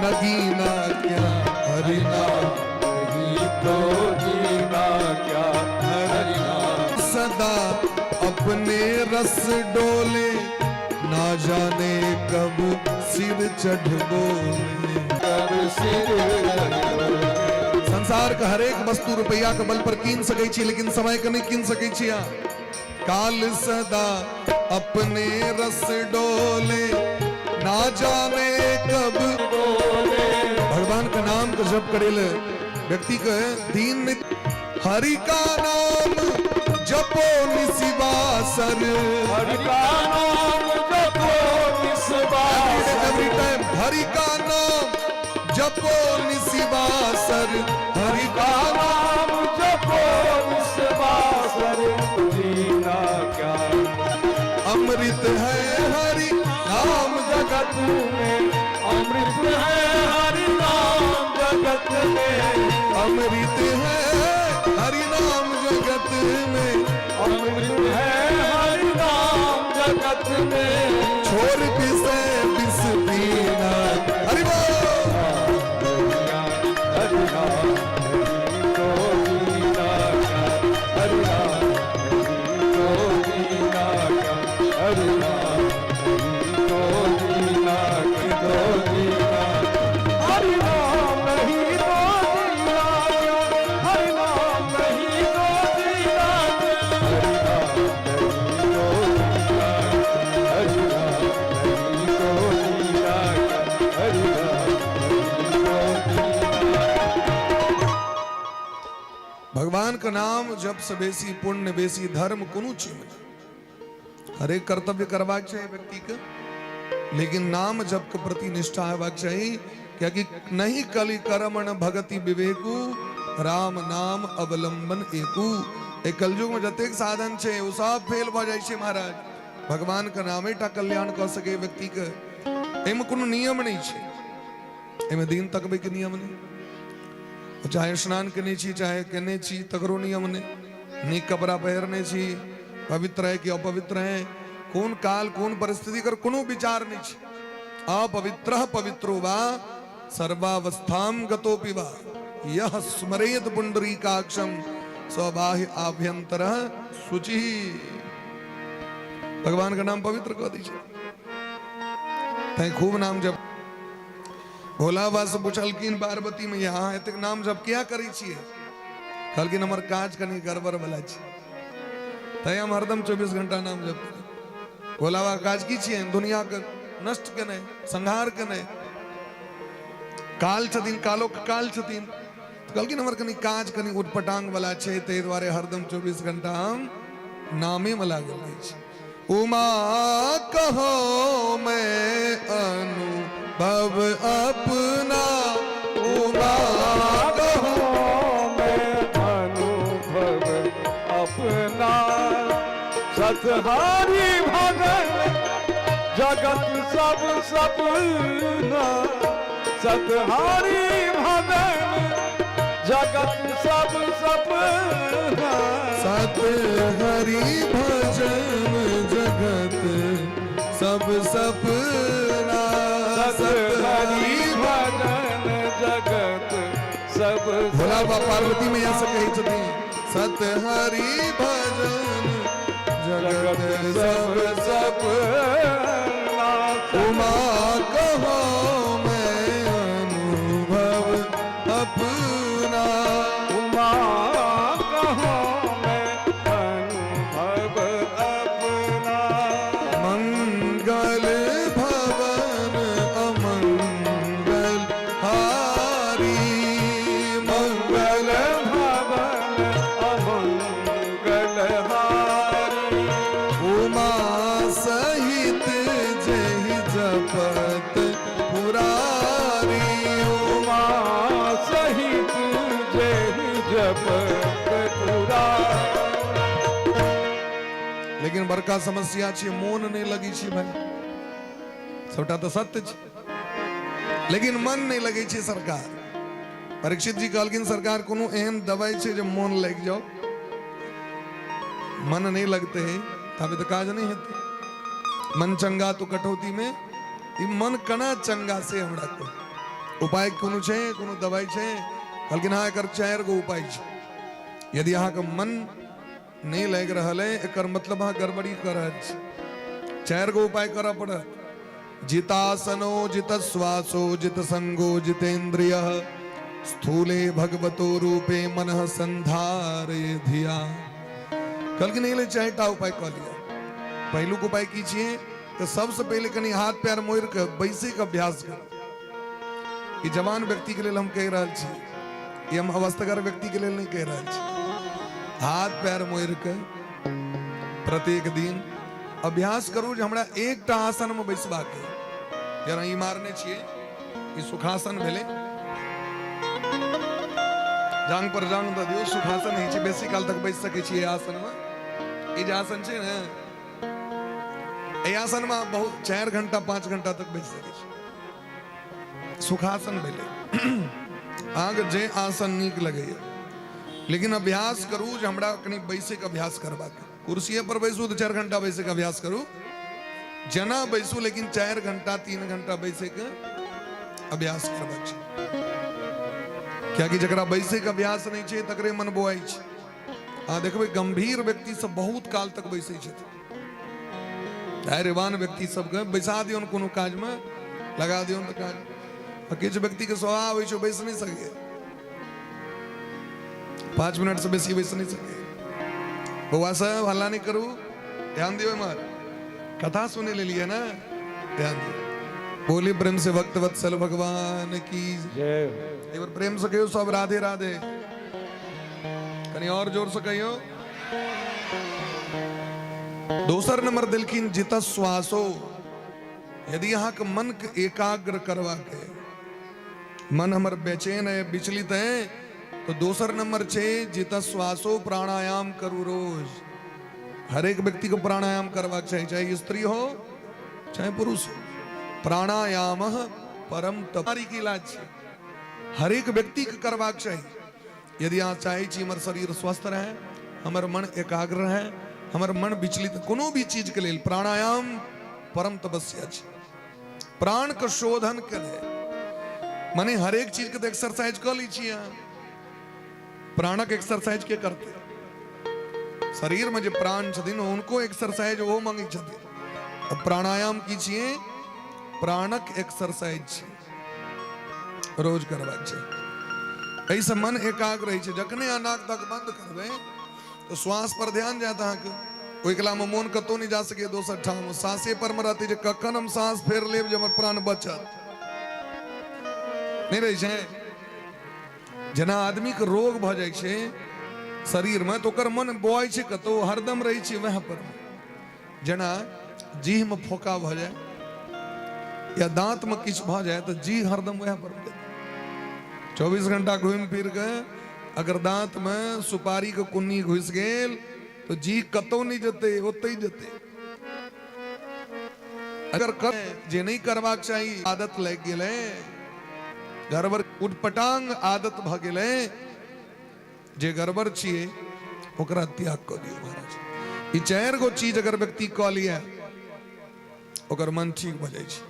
नगीना क्या हरि नाम नहीं तो जीना क्या हरि नाम। सदा अपने रस डोले, ना जाने कब सिर चढ़ बोले। कब सिर चढ़ बोले। संसार के हरेक वस्तु रुपया के बल पर कीन सकै छी, लेकिन समय के नहीं कीन सकै छी अहाँ। काल सदा अपने रस डोले, ना जाने कब बोले। भगवान के नाम के जप करे ले व्यक्ति के दीन में हरि का नाम जपो निशिवासर। हरि का नाम जपो निशिवासर। एवरी टाइम हरि का नाम जपो निशिवासर। हरि का नाम जपो निशिवासर। जीना क्या अमृत है हरि नाम जगत में, अमृत है हरि नाम जगत में। अमृत है हरि नाम जगत में, अमृत है हरि नाम जगत में। छोड़ विषय विष पीना। हरि बोल। हरि नाम नहीं तो जीना क्या हरि नाम, नहीं तो जीना क्या हरि नाम, नहीं तो जीना क्या, तो जीना हरि नाम नहीं तो जीना क्या हरि नाम, नहीं तो जीना क्या हरि नाम, नहीं तो जीना हरि नाम, नहीं तो जीना क्या हरि नाम, नहीं तो जीना। भगवान का नाम जप से बेसी पुण्य, बेसी धर्म कोनो चीज में। हरेक कर्तव्य करबाक चाही व्यक्ति के, लेकिन नाम जप के प्रति निष्ठा हेबाक चाही, कियाकि नहीं कलि करमण भगति विवेकू, राम नाम अवलंबन एकू। एहि कलयुग में जतेक साधन छै ओ सब फेल भऽ जाइ छै महाराज। भगवान के नामे टा कल्याण कऽ सकै व्यक्ति के। एहिमे कोनो नियम नहि छै, एहिमे दिन तकबै के नियम नहि, चाहे स्नान केने छी चाहे केने छी तकरो नियम नहि, नीक कपड़ा पहिरने छी, पवित्र है कि अपवित्र है, कोन काल कोन परिस्थिति कर कोनो विचार नहि छै। अपवित्र पवित्रो वा सर्वावस्थाम गतोपि वा यह स्मरेत पुंडरीकाक्षम स्वबाह्य आभ्यंतर शुचि। भगवान का नाम पवित्र कऽ दै छै, तैं खूब नाम जप। भोला बाबा से पुछलखिन पार्वती मैया, अहाँ एतेक नाम जप किया करै छियै? कहलखिन हमर काज कनि गड़बड़ वाला छै, तैं हम हरदम 24 घंटा नाम जप करै। भोला बाबा काज की छियै? दुनिया के नष्ट केनाइ, संहार केनाइ। काल छथिन, कालो के काल छथिन। तऽ कहलखिन हमर कनि काज कनि उटपटांग वाला छै, ताहि दुआरे हरदम 24 घंटा हम नामे में लागल रहै छी। उमा कहो मैं अनुभव अपना, उमा कहो मैं अनुभव अपना, सतहारी भजन जगत सब सपना, सतहारी भजन जगत सब सपना। सत हरि भजन जगत सब सपना, सत हरि भजन जगत सब। भोला बाबा पार्वती मैया से कहै छथिन, सत हरि भजन जगत सब सपना। उमा कहो मैं अनुभव अपना, उमा कहो मैं अनुभव अपना। मंगल भवन अमंगल हारी, मंगल मंगल भवन अमंगल हारी, उमा सहित जहि जपत पुरारी, उमा सहित जय जपत पुरा। लेकिन बड़का समस्या छै, मोन नहि लगै छै भाई। सबटा तऽ सत्य छै, लेकिन मन नहि लगै छै। सरकार परीक्षित जी कहलखिन, सरकार कोनो एहन दवाइ छै जे मोन लागि जाओ? मन नहि लगते है तभी तऽ काज नहि हेतै। मन चंगा तो कटौती में, ई मन कना चंगा से हमरा को उपाय कोनो छै, कोनो दवाइ छै? कहलखिन हँ, एकर 4 गो उपाय छै। यदि अहाँके मन नहि लागि रहल है, एकर मतलब अहाँ गड़बड़ी कऽ रहल छी। 4 गो उपाय करऽ पड़त। जितासनो जित श्वासो जित संगो जितेन्द्रिय स्थूले भगवतो रूपे मन संधारे धिया। कहलखिन एहि लेल 4टा उपाय कऽ लिअ। पहिलुक उपाय की छियै? तऽ सबसँ पहिले कनि हाथ पैर मोड़ि कऽ बैसैके अभ्यास करू। ई जवान व्यक्ति के लेल हम कहि रहल छी, ई हम अवस्थगर व्यक्ति के लेल नहीं कहि रहल छी। हाथ पैर मोड़ि के प्रत्येक दिन अभ्यास करू जे हमरा एकटा आसन में बैसबाक है। जेना ई मारने छियै, ई सुखासन भेलै, जांग पर जांग दऽ दियौ, सुखासन होइ छै, बेसी काल तक बैस सकै छियै आसन में। ई जे आसन छै ने, एहि आसन में बहुत 4 घंटा 5 घंटा तक बैस सकै छी। सुखासन भेलै। अहाँके जे आसन नीक लगैए, लेकिन अभ्यास करू जे हमरा कनि बैसैके अभ्यास करबाक। कुर्सिए पर बैसू तऽ 4 घंटा बैसैके अभ्यास करू, जेना बैसू लेकिन 4 घंटा 3 घंटा बैसैके अभ्यास करबाक छै। कियाकि जकरा बैसैके अभ्यास नहि छै तकरे मन बौआइ छै। अहाँ देखबै गंभीर व्यक्ति सब बहुत काल तक बैसै छथिन, धैर्यवान व्यक्ति सबके बैसा दियौन कोनो काजमे लगा दियौन तऽ काज। आ किछु व्यक्तिके स्वभाव होइ छै बैस नहि सकैए, 5 मिनट से बेसी बैस नहि सकैए। बौआ सब हल्ला नहि करू, ध्यान दियौ, एम्हर कथा सुनै लेलियै ने, ध्यान दियौ। बोली प्रेम से भक्त वत्सल भगवान की जय। एक बार प्रेम से कहियो सब राधे राधे, कनी और जोर से कहियो। दोसर नंबर देलखिन जित श्वासो। यदि अहाँके मन के एकाग्र करबाक है, मन हमर बेचैन है, विचलित है, तो दोसर नंबर छै जित श्वासो प्राणायाम करू रोज। हरेक व्यक्ति को प्राणायाम करबाक चाही, चाहे स्त्री हो चाहे पुरुष हो। प्राणायाम परम तप के इलाज छै, हरेक व्यक्ति के करबाक चाही। यदि अहाँ चाहै छी हमर शरीर स्वस्थ रहे, हमर मन एकाग्र रहे, हमर मन विचलित कोनो भी चीज के लेल प्राणायाम परम तपस्या छै। प्राण के शोधन के लेल माने हरेक चीज के तऽ एक्सरसाइज कऽ लै छी अहाँ, प्राणक एक्सरसाइज के करतै? शरीर में जे प्राण छथिन हुनको एक्सरसाइज ओहो मांगै छथिन। तऽ प्राणायाम की छियै? प्राणक एक्सरसाइज छै, रोज करबाक छै। एहिसँ मन एकाग्र रहै छै। जखने अहाँ नाक तक बंद करबै तऽ श्वास पर ध्यान जायत अहाँके, ओहि कलामे मोन कतहु नहि जा सकैए दोसर ठाम, साँसे पर मे रहतै जे कखन हम साँस फेर लेब जे हमर प्राण बचत। नहि रहै छै? जेना आदमीके रोग भऽ जाइ छै शरीरमे तऽ ओकर मन बौआइ छै कतहु, हरदम रहै छै वएह पर। जेना जीहमे फोका भऽ जाय या दाँतमे किछु भऽ जाय तऽ जीह हरदम वएह पर। 24 घंटा घूमि फिर के अगर दाँतमे सुपारीके कुन्नी घुसि गेल तऽ जीह कतहु नहि जेतै, ओतहि जेतै। अगर कर जे नहि करबाक चाही आदत लागि गेलै, गड़बड़ उटपटांग आदत भऽ गेलै, जे गड़बड़ छियै ओकरा त्याग कऽ दियौ महाराज। ई 4 गो चीज अगर व्यक्ति कऽ लिये ओकर मन ठीक भऽ जाइ छै।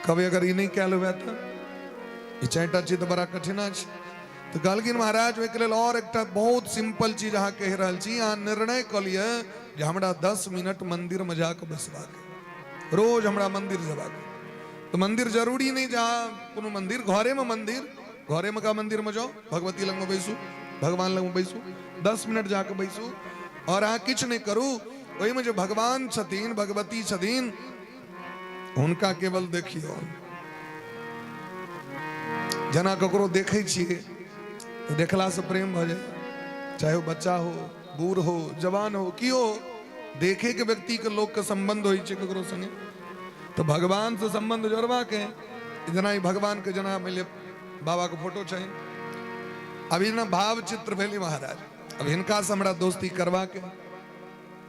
कभी अगर ई नहि कयल हुए तऽ ई 4टा चीज तऽ बड़ा कठिन अछि। तऽ कहलखिन महाराज ओहिके लेल और एकटा बहुत सिंपल चीज अहाँ कहि रहल छी, अहाँ निर्णय कऽ लिअ जे हमरा 10 मिनट मंदिर में जाकऽ बैसबाक है, रोज हमरा मंदिर जेबाक है। तऽ मंदिर जरूरी नहि जे अहाँ कोनो मंदिर, घरे में मंदिर, घरे में का मंदिर में जाओ, भगवती लग में बैसू, भगवान लग में बैसू, 10 मिनट जाके बैसू और अहाँ किछु नहि करू। ओहिमे जे भगवान छथिन, भगवती छथिन, हुनका केवल देखियौ। जेना ककरो देखै छियै तऽ देखलासँ प्रेम भऽ जाय, चाहे ओ बच्चा हो, बूढ़ हो, जवान हो, कियो देखे के व्यक्ति के लोक के संबंध होइ छै ककरो संगे, तऽ भगवान से संबंध जोड़बाक है। जेना ई भगवान के जेना मानि लिअ बाबा के फोटो छै, अभी जेना भाव चित्र भेलै महाराज, अब हिनका से हमरा दोस्ती करबाक है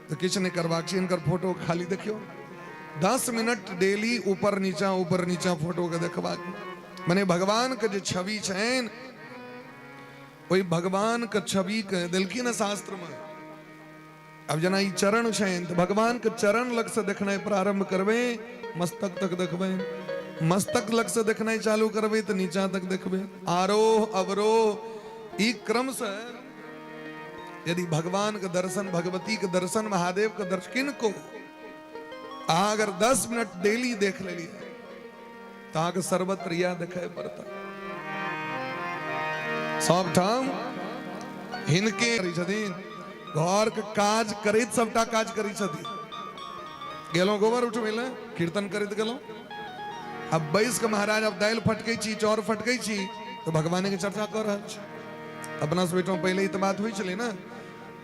तऽ किछु नहि करबाक छै, हिनकर फोटो खाली देखियौ 10 मिनट डेली ऊपर नीचा ऊपर नीचा फोटो के देखबाक, माने भगवान के जे छवि छनि ओहि भगवान के छवि के देलखिन शास्त्र में। अब जेना ई चरण छनि तऽ भगवान के चरण लग से देखनाइ प्रारंभ करबै, मस्तक तक देखबै, मस्तक लग से देखनाइ चालू करबै तऽ नीचा तक देखबै। आरोह अवरोह ई क्रम से यदि भगवान के दर्शन, भगवती के दर्शन, महादेव के दर्शन, किनको अहाँ अगर 10 मिनट डेली देख लेलियै तऽ अहाँके सर्वत्र इएह देखाइ पड़ता। सब ठाम हिनके करै छथिन, घर के काज करैत सबटा काज करै छथिन। गेलहुँ गोबर उठबै लए, कीर्तन करैत गेलहुँ। अब बैस के महाराज अब दालि फटकै छी, चाउर फटकै छी, तऽ भगवाने के चर्चा कऽ रहल छी। अपना सब ओहिठाम पहिले ई तऽ बात होइ छलै ने,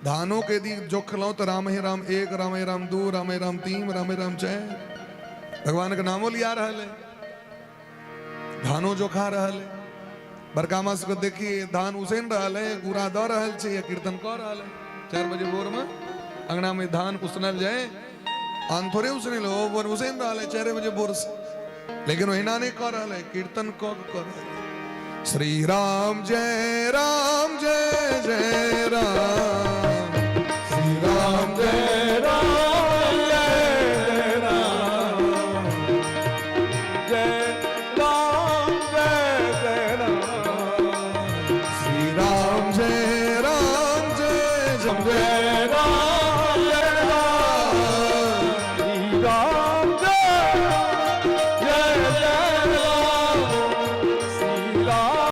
धानो के यदि जोखलहुँ तऽ राम हे राम 1, राम हे राम 2, राम हे राम 3, राम हे राम 4, भगवान के नामो लिया रहल है, धानो जोखा रहल है। बड़का माँ सबके देखी धान उसैन रहल है, गुड़ा दऽ रहल छै या कीर्तन कऽ रहल है। 4 बजे भोर में अंगना में धान उसनल जाए, आन थोड़े उसने लो, वो उसैन रहल है 4 बजे भोर से, लेकिन ओहिना नहीं कऽ रहल है, कीर्तन कऽ के कऽ रहल है। श्री राम जय राम जय जय राम, श्री राम